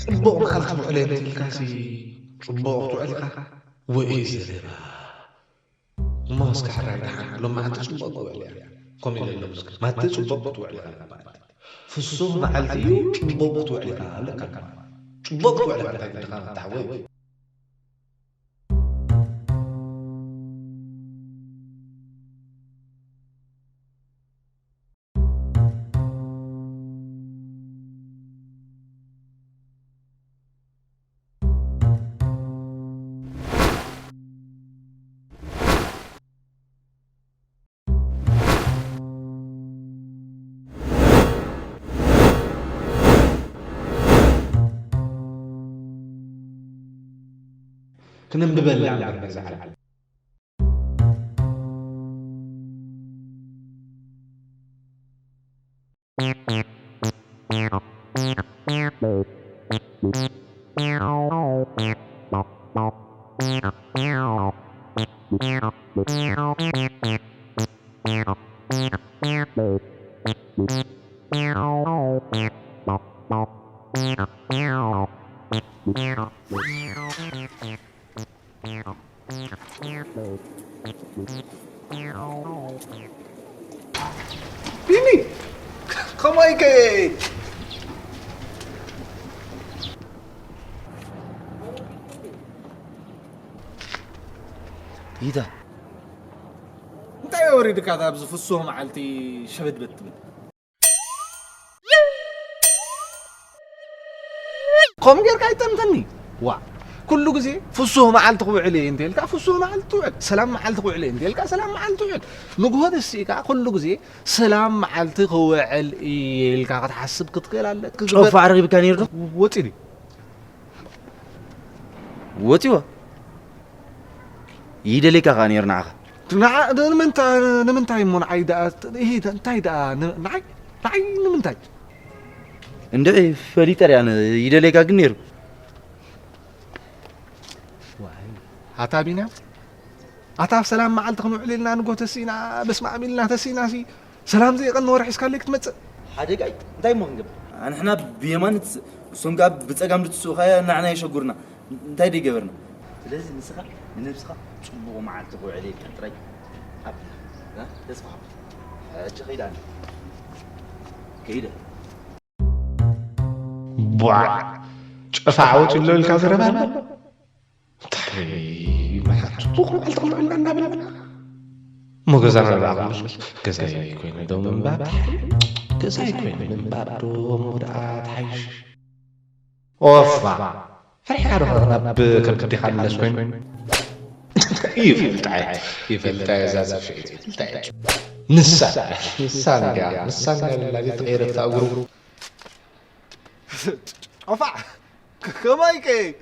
ጽቡቕ መዓልቲ ውዕለ እንተልካሲ ጽቡቕ ትውዕል ኢኻ ወይ ዘረባ? እሞ እስከ ሕራይ ደሓን ሎማዓንቲ ጽቡቕ ትውዕል እያ። ከምኡ ኢለ ኣለኹ። እስከ ማቲ ጽቡቕ ክትውዕል ኢኻ ሎማዓንቲ። ፍሱህ መዓልቲ እዩ፣ ጽቡቕ ክትውዕል ኢኻ ኣለካ። ጽቡቕ ክትውዕል ኢኻ እንታይ ድኻ ተሓወይ? ክንንብበላ እምበር ነዛ ዓለም። ቢኒ፣ ከማይ ከ ይዳ እንታይ ወሪድካ ኣብዚ ፍሱህ መዓልቲ ሸበድበት ትብል? ከምኡ ጌርካ ኣይጠምተኒ። ዋ፣ ኩሉ ግዜ ፍሱህ መዓልቲ ክውዕል እየ እንተ ኢልካ፣ ፍሱህ መዓልቲ ትውዕል። ሰላም መዓልቲ ክውዕል እየ እንተ ኢልካ፣ ሰላም መዓልቲ ትውዕል። ንግሆ ተሲእካ፣ ኩሉ ግዜ ሰላም መዓልቲ ክውዕል እየ ኢልካ ክትሓስብ ክትክእል ኣለካ። ጮፋዕ ረኺብካ ነይሩ ዶ? ወጺኡ ድዩ? ወጺዎ? ይደልየካ ከኣ ነይሩ ንዓኻ። ንዓ-፣ ንምንታ-፣ ንምንታይ እሞ ንዓይ ደኣ፣ እሂ፣ እንታይ ደኣ፣ ን-፣ ንዓይ፣ ንዓይ ንምንታይ? እንድዒ ፈሊጠ ድኣ፣ ን-፣ ይደልየካ ግን ነይሩ። ዋይ፣ ኣታ ቢንያም፣ ኣታ ኣብ ሰላም መዓልቲ ክንውዕል ኢልና ንጎ ተሲእና፣ በስመ ኣብ ኢልና ተሲእና ሲ፣ ሰላም ዘይቐኒ ወርሒ እስካለይ ክትመጽእ? ሓደጋይ፣ እንታይ እሞ ክንገብር? ኣንሕና ብየማን ንትስ-፣ እሶም ከኣ ብጸጋም ድትስኡ ኸኣ ንዓና የሸጉርና። እንታይ ደይ ገበርና? ስለዚ ንስኻ ንነብስኻ ጽቡቕ መዓልቲ ክውዕል ኢልካ ጥራይ ኣብ፣ እ፣ ተስፋ ሃብ። ሕጂ ከይደ ኣነ። ከይደ። ቧዕ! ጨፋዕ ወጺኡ ኣሎ ኢልካ ዘረባ ኣሎ? እንታይ መዓት ጽቡቕ መዓልቲ ክንውዕል ኢና እናበልና። እሞ ገዛና ደኣ ክምልስ፣ ገዛይ ኮይነ ዶ ምንባብ ተሓይሽ? ገዛይ ኮይነ ምንባብ ዶ ምውዳኣ ተሓይሽ? ኦፋ! ፈሪሕካ ዶ ናብ ከብድኻ ምለስ ኮይኑ? ይፈልጣ እየ፣ ይፈልጣ እየ፣ እዛ ጽፍዒት ይፈልጣ እየ። ንሳ፣ ንሳ እንድያ፣ ንሳ እንድያ ለላ ዘይተቐየረት እታ እግሩ። ጮፋዕ! ከ-፣ ከማይ ከ-፣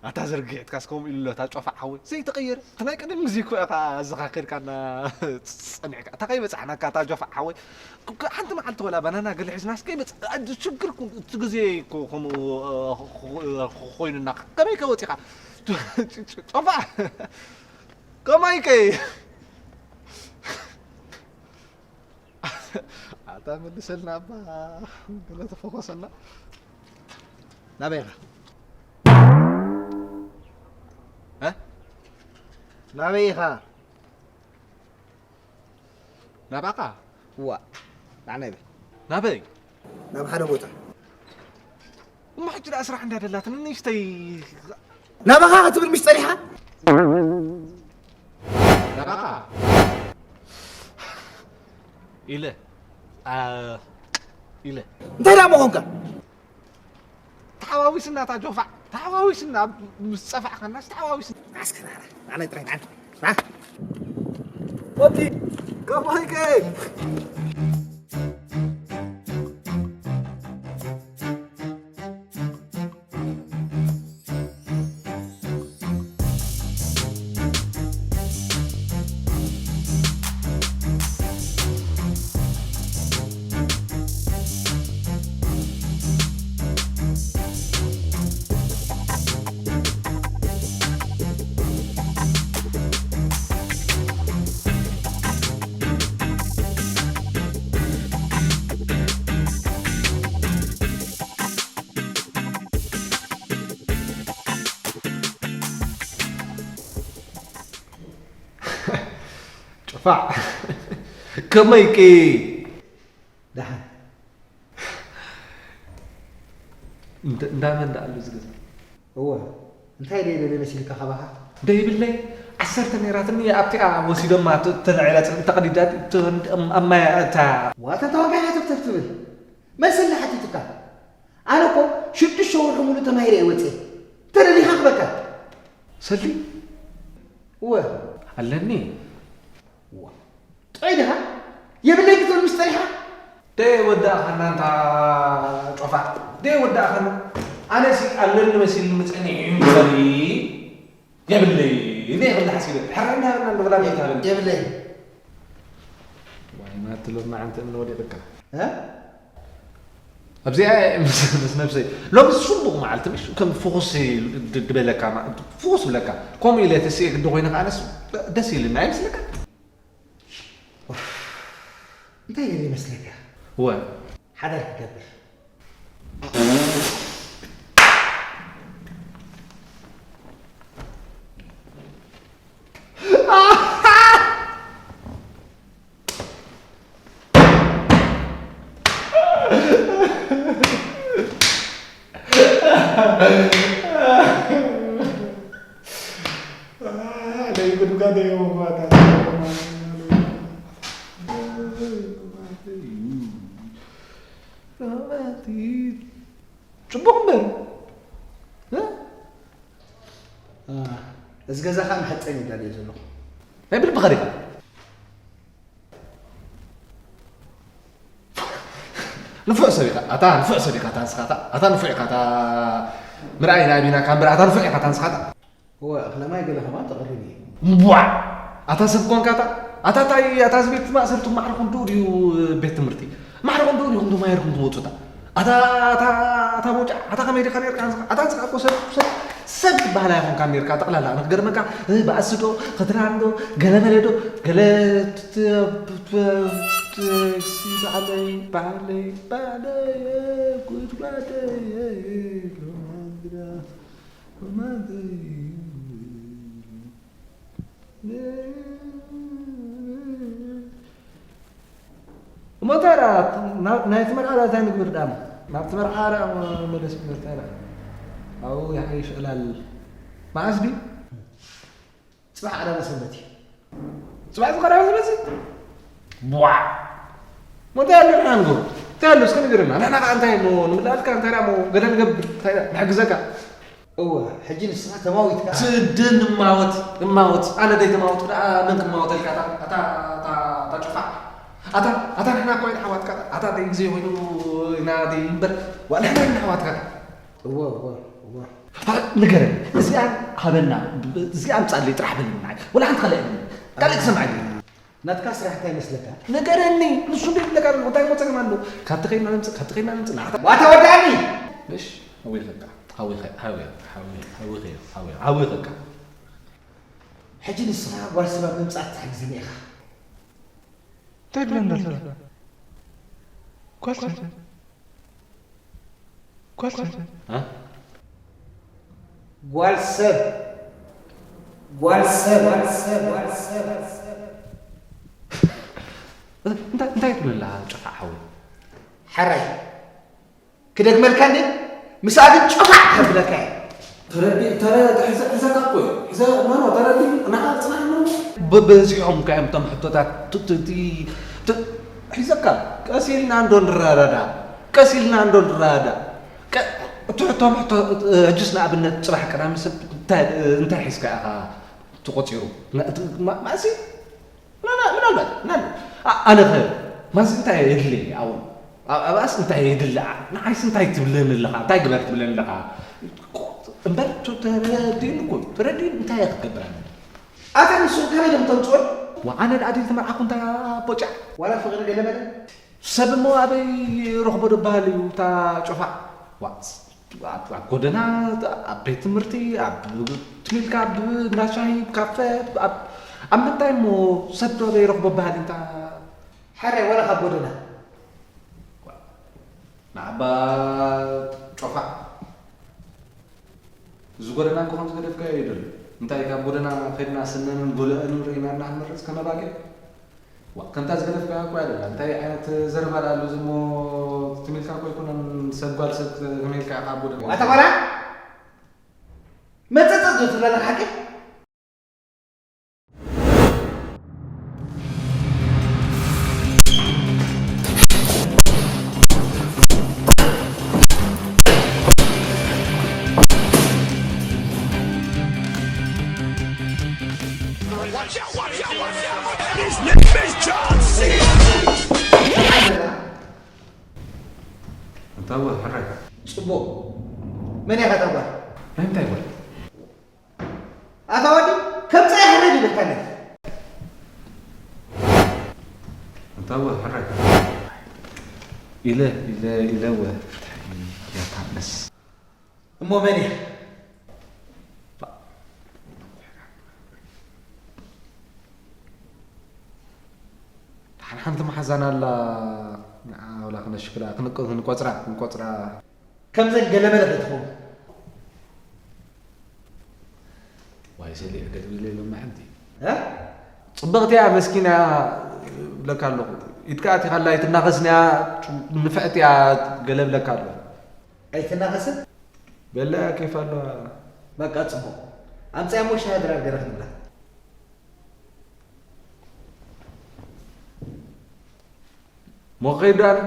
ኣታ ዘርጊሕትካስ ከምኡ ኢሉ ኣሎ፣ እታ ጮፋዕ ሓወይ። ዘይተቐየረ፣ እቲ ናይ ቀደም ግዜ እኮ ኢኻ ኣዘኻኺርካና ጸኒሕካ። እታ ከይበጻሕናካ፣ እታ ጆፋዕ ሓወይ። ክ-፣ ክ-፣ ሓንቲ መዓልቲ ወላ ባናና ገለ ሒዝናስ ከይበጽ-፣ ኣድ-፣ ሽግር ኩ-፣ እቲ ግዜ እኮ ከምኡ፣ እ፣ ኾ-፣ ኾ-፣ ኮይኑና። ከመይ ከ ወጺኻ? ጮፋዕ! ከማይ ከ-፣ ኣታ መልሰልና እባ፣ ገለ ተፈኾሰና። ናበይ ኢኻ? እ? ናበይ ኢኻ? ናባኻ? እዋ፣ ንዓናይ በል። ናበይ? ናብ ሓደ ቦታ። እሞ ሕጂ ደኣ ስራሕ እንዳ ደላትኒ ንእሽተይ ናባኻ ክትብል ምሽ ጸኒሓ? ናባኻ ኢለ፣ ኣ፣ ኢለ። እንታይ ደኣ ምኾንካ? ተሓዋዊስና እታ ጆፋዕ፣ ተሓዋዊስና ምስ ጸፋዕካናስ ተሓዋዊስና። ኣስከ ናራ፣ ንዓናይ ጥራይ ንዓና። ና። ኦቲ፣ ከማይከ? ፋዕ ከመይኪ? ደሓን። እንዳ መን ደኣ ኣሎ እዚ ገዛ? እወ፣ እንታይ ደይ ደለ መሲልካ ካባኻ? ደይብለይ። ዓሰርተ ነይራትኒ ኣብቲኣ ወሲዶማ ተለዒላ ተቐዲዳ ኣብ ማያ እታ። ዋታ ተዋጋያ ተብተብ ትብል መን ሰሊ ሓቲቱካ? ኣነ እኮ ሽዱሽተ ወርሒ ሙሉእ ተማሂረ እየ ወፅየ። ተደሊኻ ክበካ። ሰሊ እወ። ኣለኒ። እዋ። ጥዑይ ዲኻ? የብለይ ክትብል ምስ ጠሪኻ? ደይ ወዳእኻና እንታ ጮፋ። ደይ ወዳእኻና። ኣነሲ ኣለኒ መሲልኒ ጸኒሑ እምበሪ የብለይ። ደይ ክብል ሓሲበ። ሕራይ እንዳበልና ንብላ ቤት ሃበኒ። የብለይ። ዋይ ናቲ ሎማዓንቲ እንወዲቕካ። እ? ኣብዚኣ ምስ ምስ ነብሰይ ሎሚ ጽቡቕ መዓልቲ ምሽ ከም ፍኹስ ድ- ድበለካ ማ- ፍኹስ ብለካ ከምኡ ኢለ ተስኤ ግዲ ኮይነ ከዓነስ ደስ ኢልና ኣይመስለካ? እንታይ ገለ ይመስለካ? ወ ሓዳር ክገብር። ጽቡቕ እምበር እዚ ገዛ ከዓ መሐፀኒ ይዳለየ ዘለኹ ናይ ብልቢ ኸሪኻ ንፉዕ ሰብ ኢኻ ኣታ ንፉዕ ሰብ ኢኻ ኣታ ንስኻ ኣታ ኣታ ንፉዕ ኢኻ ኣታ ምርኣይ ናይ ቢና ካብ ምርኣይ ኣታ ንፉዕ ኢኻ ኣታ ንስኻ ኣታ እወ እኽለ ማይ ገለ ከማን ተቕርብ እየ እምቧዕ ኣታ ሰብ ኮንካ ኣታ ኣታ ታይ ኣታ እዚ ቤት ማእሰርቲ ማዕረ ክንድኡ ድዩ ቤት ትምህርቲ ማዕረ ክንድኡ ድዩ ክንዱ ማየር ክንዱ ወፁ ኣታ ኣታ ኣታ ኣታ ቦጫ ኣታ ከመይ ዲኻ ነርካ ኣታ ንስኻ እኮ ሰብ ሰብ ሰብ ትበሃል ኣይኮንካን ነርካ ጠቕላላ ንክገርመካ ባእሲ ዶ ኽድራን ዶ ገለመለ ዶ ገለ ባዕለይ ባዕለይ ባዕለይ ጉድጓደይ እሞ እንታይ ደኣ ናይቲ መርዓ ደኣ እንታይ ንግበር ደኣ ናብቲ መርዓ ደኣ መለስ እንታይ ደኣ ኣብኡ ይሓይሽ ዕላል መዓስ ድዩ ጽባሕ ቀዳመ ሰንበት እዩ ጽባሕ ዝቐረበ ዝመጽእ ቧዕ ሞ እንታይ ኣሎ ንሓንጎ እንታይ ኣሎ እስከ ንገረና ንሕና ከዓ እንታይ ሞ ንብላልካ እንታይ ሞ ገለ ንገብር እንታይ ንሕግዘካ እወ ሕጂ ንስኻ ተማዊትካ ስድን እማወት እማወት ኣነ ደይ ተማወት ደኣ መን ክማወተልካ ኣታ ኣታ ኣታ ጭፋዕ ኣታ ኣታ ንሕና እኮ ኢና ኣሕዋትካ ኣታ ደይ ግዜ ኮይኑ ኢና ደይ እምበር ዋ ንሕና ኢና ኣሕዋትካ እወ እወ እወ ንገረኒ እዚኣ ሃበና እዚኣ ኣምፃለይ ጥራሕ በለኒ ንዓይ ወላ ሓንቲ ካልእ ኣይብለኒ ካልእ ክሰምዓኒ ናትካ ስራሕ እንታይ ይመስለካ ንገረኒ ንሱ እንደ ይብለካ ኣለኹ እንታይ እሞ ፀገም ኣለዎ ካብቲ ከይና ነምፅእ ካብቲ ከይና ነምፅእ ንዓታ ዋታ ወዳኒ እሽ ሃዊኸካ ሃዊኸ ሃዊኸ ሃዊኸ ሃዊኸ ሃዊኸ ሃዊኸካ ሕጂ ንስኻ ጓል ሰብ ኣብ ምምፃእ ትሕግዝኒ ኢኻ እንታይ ብለኒ ዘሎ ጓል ሰብ ጓል ሰብ እ? ጓል ሰብ ጓል ሰብ ጓል ሰብ ጓል ሰብ እንታይ እንታይ ትብለላ ጨፋዕ ሓወይ ሓራይ ክደግመልካ እንዴ ምስኣ ግን ጨፋዕ ከብለካ እየ ተረዲ ተረ ሕዘ ሕዘካ እኮ እዩ ሕዘ ማኖ ተረዲ ናዓ ፅናሕ ማኖ በዚሖም ከዮም ቶም ሕቶታት ሒዘካ ቀስ ኢልና እንዶ ንረዳዳ ቀስ ኢልና እንዶ ንረዳዳ ትሕቶም ሕቶ ሕጅስ ንኣብነት ፅባሕ ቀዳሚ ሰብ እንታይ ሒዝካ ኢኻ ተቆፂሩ ማእሲ ምናልባት ኣነ ኸ ማዚ እንታይ የድሊ ኣብኡ ኣብኣስ እንታይ የድሊ ንዓይስ እንታይ ትብለኒ ኣለኻ እንታይ ግበር ትብለኒ ኣለኻ እምበር ተረዲእኒ እኮ ተረዲእኒ እንታይ እየ ክገብር ኣለኒ ኣታ ንሱ ከመይ ዶ ተምፅኦ ኣነ ደኣ ድል ተመርዓኹ እንታይ ቦጫዕ ዋላ ፍቕሪ ገለ መለ ሰብ እሞ ኣበይ ረኽቦ ዶ በሃል እዩ እታ ጮፋዕ ኣብ ጎደና ኣብ ቤት ትምህርቲ ኣብ ትሚልካ ኣብ እንዳ ሻሂ ካፈ ኣብ ምንታይ እሞ ሰብ ዶ ኣበይ ረኽቦ በሃል እዩ እታ ሓራይ ዋላ ካብ ጎደና ንዓባ ጮፋዕ እዚ ጎደና እኮ ከምዚ ገደፍካዮ ይደሉ እንታይ ካብ ጎደና ከድና ስነንን ጎለአንን ርኢና እና ክንመርፅ ከመባልዕ ከምታ ዝገደፍካ እኮ ኣይደላ። እንታይ ዓይነት ዘረባ ደኣ ኣሎ እዚ እሞ ትም ኢልካ እኮ ኣይኮነን ሰብ ጓል ሰብ ከመይ ኢልካ ኢኻ ኣቦ ደኣ። ኣታ ቆልዓ! መጸጸት ዶ ትብለና ሓቂ? ኣንታ እወ፣ ሕራይ። ጽቡቕ። መን ኢኻ እታ ጓል? ናይ ምንታይ ጓል? ኣታ ወዲ፣ ከምጻእ ሕራይ ይብለካ ነቲ። ኣንታ እወ፣ ሕራይ። ኢለ፣ ኢለ፣ ኢለ እወ፣ ፍትሐኒ፣ ያታ መስ። እሞ መን እያ? ደሓን ሓንቲ መሓዛና ኣላ፣ ንዓ ወላ ክነሽክላ፣ ክንቆ-፣ ክንቆጽራ፣ ክንቆጽራ። ከምዘን ገለመለ ከይትኸውን። ዋይ ሰሊሕ ገድብ ኢለ ኢሎም ሓንቲ። እ? ጽብቕቲ እያ፣ መስኪና እያ እብለካ ኣለኹ። ኢድካ ኣቲኻላ ኣይትናኸስን እያ፣ ንፍዕቲ እያ ገለ እብለካ ኣለኹ። ኣይትናኸስን? በላ እያ ኬፍ ኣለዋ። በቃ ጽቡቕ። ኣምጽያ እሞ ሻሂ ድራር ገለ ክንብላ። ሞኸይዱ ኣነ።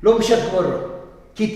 ሎም ምሸት ክበሮ። ኪድ።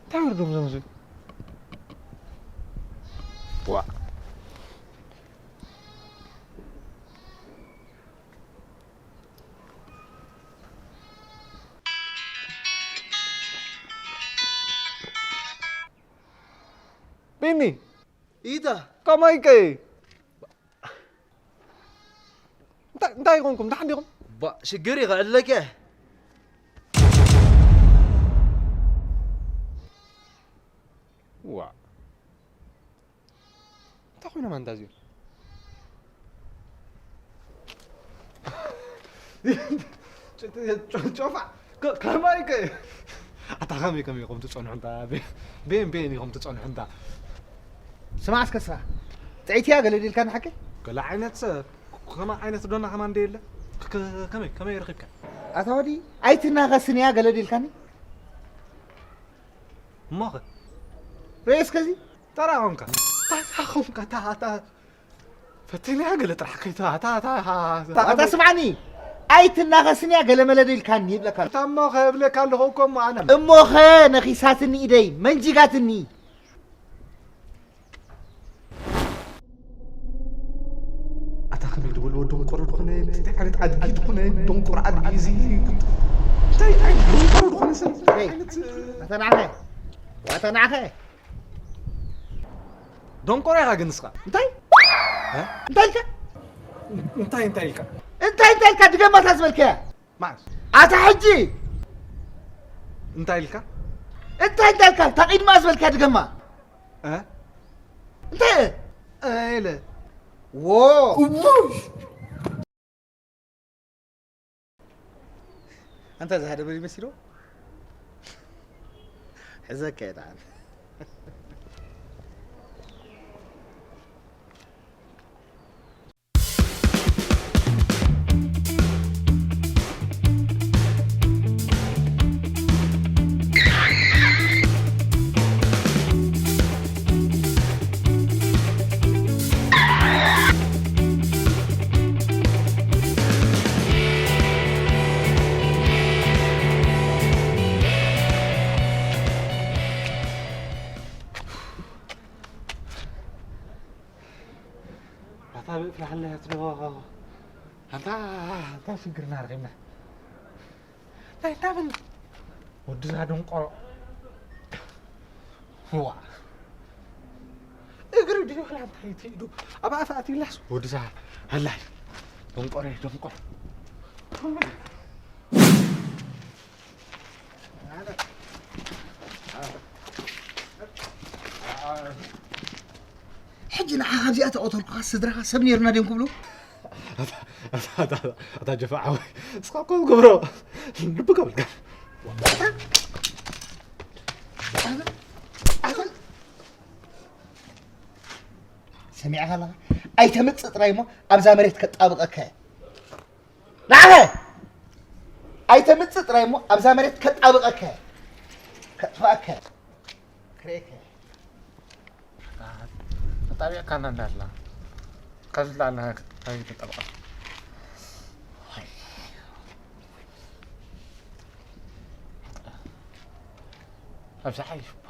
እንታይ ወርዶም ዞም እዚ? ዋ። ቢኒ፣ ኢታ። ከመይ ከ? እንታይ፣ እንታይ ኮንኩም? ደሓን ዲኹም? ባ፣ ሽግር ይኽእለከ። ዋ። እንታይ ኮይኖም ኣንታ እዚኦም? ጮፋ፣ ከ-፣ ከማይ ከ-፣ ኣታ ከመይ ከመይ ኢኹም ትጸንሑ እንታ? ቤ-፣ ቤን ቤን ኢኹም ትጸንሑ እንታ? ስማዕ እስከ ስማዕ። ጥዕይቲ እያ ገለ ዲልካ ንሓቂ? ገለ ዓይነት ሰብ፣ ከማ ዓይነት ዶና ከማን ደየለ? ከ-፣ ከ-፣ ከመይ፣ ከመይ ረኺብካ? ኣታ ወዲ፣ ኣይትናኸስን እያ ገለ ዲልካኒ? እሞኸ? ርኤ እስከዚ? ተራ ኾንካ። ተራ ኾንካ፣ ታ-፣ ታ-፣ ፈቲንያ ገለ ጥራሕ ከይታ-፣ ታ-፣ ታ-፣ ታ-፣ ኣታ ስማዕኒ፣ ኣይትናኸስንያ ገለ መለደ ኢልካኒ ይብለካ ኣሎ። እታ እሞኸ እብለካ ኣለኹ እኮ እሞ ኣነ። እሞኸ ነኺሳትኒ ኢደይ፣ መንጂጋትኒ። ኣታ ከመይ ዝበልዎ ደንቆሮ ዝኾነ፣ እንታይ ዓይነት ኣድጊ ዝኾነ፣ ደንቆሮ ኣድጊ እዚ፣ እንታይ ዓይነት ደንቆሮ ዝኾነ ሰብ፣ እንታይ ሄይ፣ ዓይነት ኣታ ንዓኸ፣ ኣታ ንዓኸ። ደንቆሮ ኢኻ ግን ንስኻ። እንታይ? እ? እንታይ ኢልካ? እንታይ፣ እንታይ ኢልካ? እንታይ፣ እንታይ ኢልካ? ድገማ እታ ዝበልካያ። መዓስ? ኣታ ሕጂ! እንታይ ኢልካ? እንታይ፣ እንታይ ኢልካ? እታ ቅድማ ዝበልካያ ድገማ። እ? እንታይ? እ ኢለ። ዎ! ኣንታ ዝሃደመ ይመስሎ? ሕዘካ እየ ደሓን። ኣታ ብእፍላሕነት ዶ? ኣታ፣ ኣታ ሽግርና ኣርኺብና። እንታይ እንዳበልና? ወዲ እዛ ደንቆሮ። ዋ። እግሪ ድዩ ወላ እንታይ እቲ ኢዱ? ኣብ ኣፍ ኣትዩላስ ወዲ እዛ ኣላይ። ደንቆሮ፣ ደንቆሮ። ሕጂ ንዓኻ ኣብዚኣ ተቐተልኩኻ ስድራኻ ሰብ ነይርና ድዮም ክብሉ? ኣታ፣ ኣታ፣ ኣታ፣ ኣታ ጀፋ ዓወይ፣ እስኻ እኮ ዝገብሮ ልቢ ከብልካ። ሰሚዕኻ ኣለኻ? ኣይተምጽእ ጥራይ እሞ ኣብዛ መሬት ከጣብቐካ እየ። ንዓኸ ኣይተምጽእ ጥራይ እሞ ኣብዛ መሬት ከጣብቐካ እየ። ከጥፍኣካ እየ። ክርእየካ እየ። ተጣቢቕካና እንዳላ ካብ ዝለዓልና ኣይተጣብቐ። ኣብዚ ሓይሽ እኳ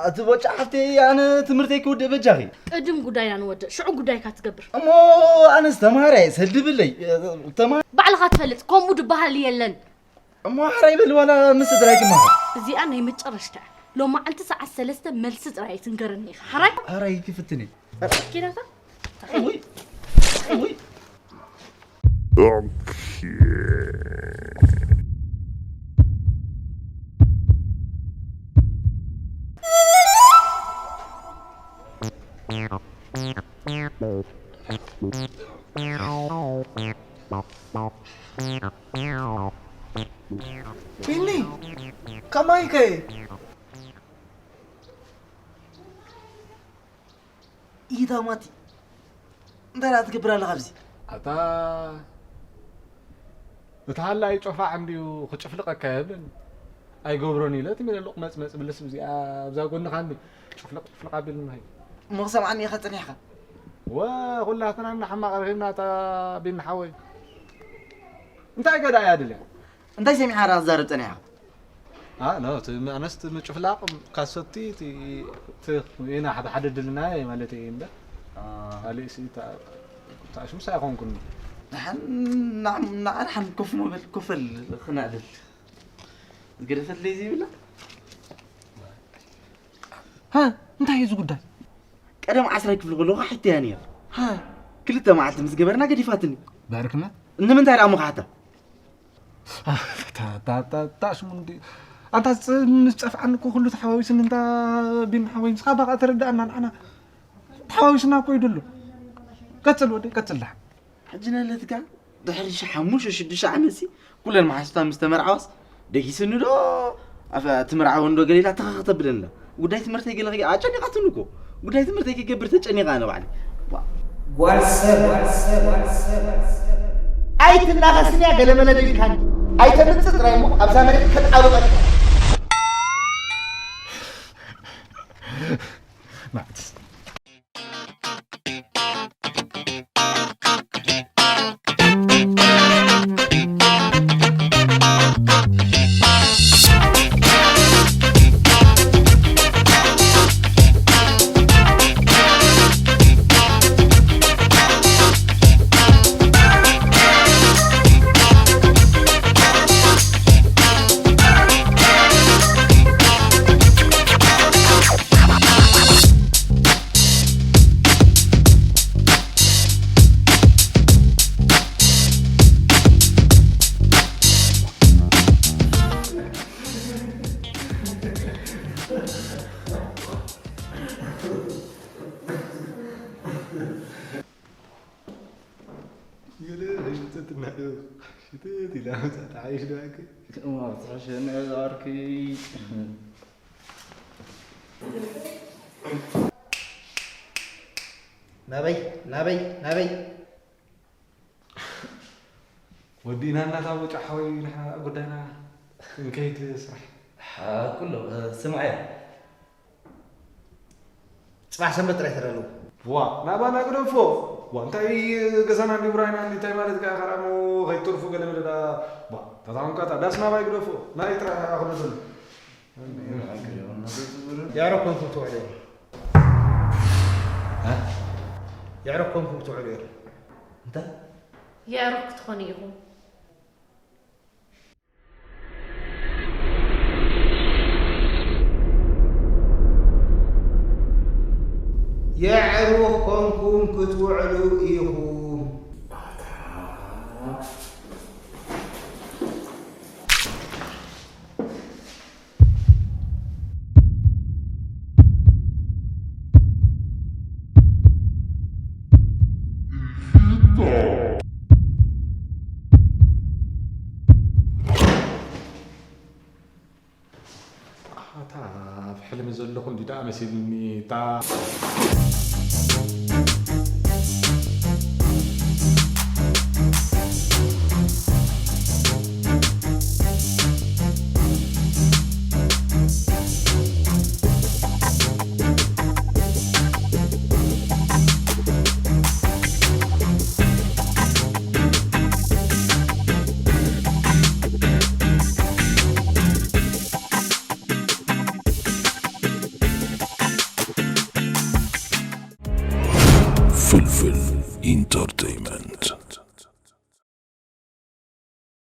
ኣቲ ቦጫ ሓፍተይ፣ ኣነ ትምህርተይ ክውድእ በጃኺ። ቅድም ጉዳይና ንወድእ፣ ሽዑ ጉዳይካ ትገብር። እሞ ኣነስ ተማሃራይ ሰድብለይ፣ ተማ-፣ ባዕልኻ ትፈልጥ፣ ከምኡ ድበሃል የለን። እሞ ሓራይ በል ዋላ ምስ ስድራይ ትመሃር። እዚኣ ናይ መጨረሽታ እያ። ሎማዓንቲ ሰዓት ሰለስተ መልሲ ጥራይ ኣይትንገረኒ ኢኻ። ሓራይ? ሓራይ ክፍትን እየ። ኪዳታ? ውይ፣ ውይ። ቢኒ፣ ከማይ ከ? ኢታ ማቲ፣ እንታይ ደኣ ትገብር ኣለኻ ኣብዚ? ኣታ፣ እቲ ሃላይ ጮፋዕ እንድዩ ክጭፍልቐካ የብለኒ። ኣይገብሮን ኢለ ትም ኢለ ሎቕ መጽ መጽ ብልስ ብዚኣ ኣብዛ ጎንኻ እንዲ ጭፍልቕ ጭፍልቕ ኣቢሉኒ ሃይ። እሞ ክሰምዓኒ ኢኻ ጸኒሕካ? ወ፣ ኩላትና እናሓማቕ ረኺብና ኣታ ቢኒ ሓወይ። እንታይ ገዳ እያ ድልያ? እንታይ ሰሚዕካ ደኣ ክትዛረብ ጸኒሕካ? ኣ፣ ኖ፣ እቲ ም-፣ ኣነስ እቲ ምጭፍላቕ ካሰቲ እቲ፣ እቲ ኢና ሓደ ሓደ ድልና ማለት እየ እምበር። ኣ። ካልእ ሲ እታ-፣ እታ ሽምስ ኣይኮንኩን። ደሓን ና-፣ ንዓ ደሓን ኮፍ ምበል፣ ኮፍ በል ክነዕልል። ዝገደፈለይ ዘይብላ። ሃ፣ እንታይ እዩ እዚ ጉዳይ? ቀደም ዓስራይ ክፍሊ ከለኹ ሓቲተያ ነይረ። ሃ፣ ክልተ መዓልቲ ምስ ገበርና ገዲፋትኒ። ባርክና። ንምንታይ ደኣ እሞ ክሓታ? ኣታ፣ ኣታ፣ ኣታ፣ ኣታ፣ ሽሙ እንዲ-፣ ኣንታ ጽ-፣ ምስ ጸፍዓኒ እኮ ኩሉ ተሓዋዊስኒ፣ እንታ ቢኒ ሓወይ፣ ንስኻ በቓ ተረዳእና፣ ንዓና ተሓዋዊስና እኮ እዩ ድሎ። ቀጽል ወደይ፣ ቀጽል ደሓን። ሕጂ ነለትካ ድሕሪ ሽ-፣ ሓሙሽተ ሽዱሽተ ዓመትሲ ኩለን መሓዙታ ምስ ተመርዓዋስ ደጊስኒ ዶ ኣፈ-፣ ትምርዓወን ዶ ገለ ኢላ ተኸኽ ተብለኒ ኣላ። ጉዳይ ትምህርተይ ገለ ከይገ-፣ ኣጨኒቓትኒ እኮ። ጉዳይ ትምህርተይ ክገብር ተጨኒቓ ኣነ ባዕለይ። ዋ። ጓል ሰብ፣ ጓል ሰብ፣ ጓል ሰብ፣ ጓል ሰብ። ኣይትናኸስንያ ገለመለ ዶ ኢልካኒ? ኣይተምጽእ ጥራይ እሞ ኣብዛ መሬት ከጣብቐካ። ማዕትስ። ገለ ዘይምጸትና ዶ ሽትት ኢላ መጻት፣ ሓይሽ ዶ ኣከ? እሞ ኣብ ትሕሸኒ ኣርኪ። ናበይ፣ ናበይ፣ ናበይ? ወዲእና እናታ ወጫ ሓወይ፣ ንሕና ጉዳይና ክንከይድ ስራሕ። ሓቁሎ፣ ስምዓዮ። ጽባሕ ሰንበት ጥራይ ተዳለዉ። ዋ፣ ናባና ግደፎ። ዋ እንታይ ገዛና እንዲ ብራይና እንዲ እንታይ ማለት ከኣ ከራሞ ከይትርፉ ገለ መለዳ ባ ታታምካ ታ ዳስ ናባይ ግደፎ ናይ ጥራሕ ኣኽሉ ዘሎ ያረኮንኩም ትውዕሉ ያረኮንኩም ትውዕሉ እንታይ የዕሩኽ ክትኾኑ ኢኹም። የዕሩኽ ኮንኩም ክትውዕሉ ኢኹም። ኣታ ኣብ ሕልሚ ዘለኹ እንዲ ደኣ መሲልኒ እታ ፍልፍል ኢንተርተይመንት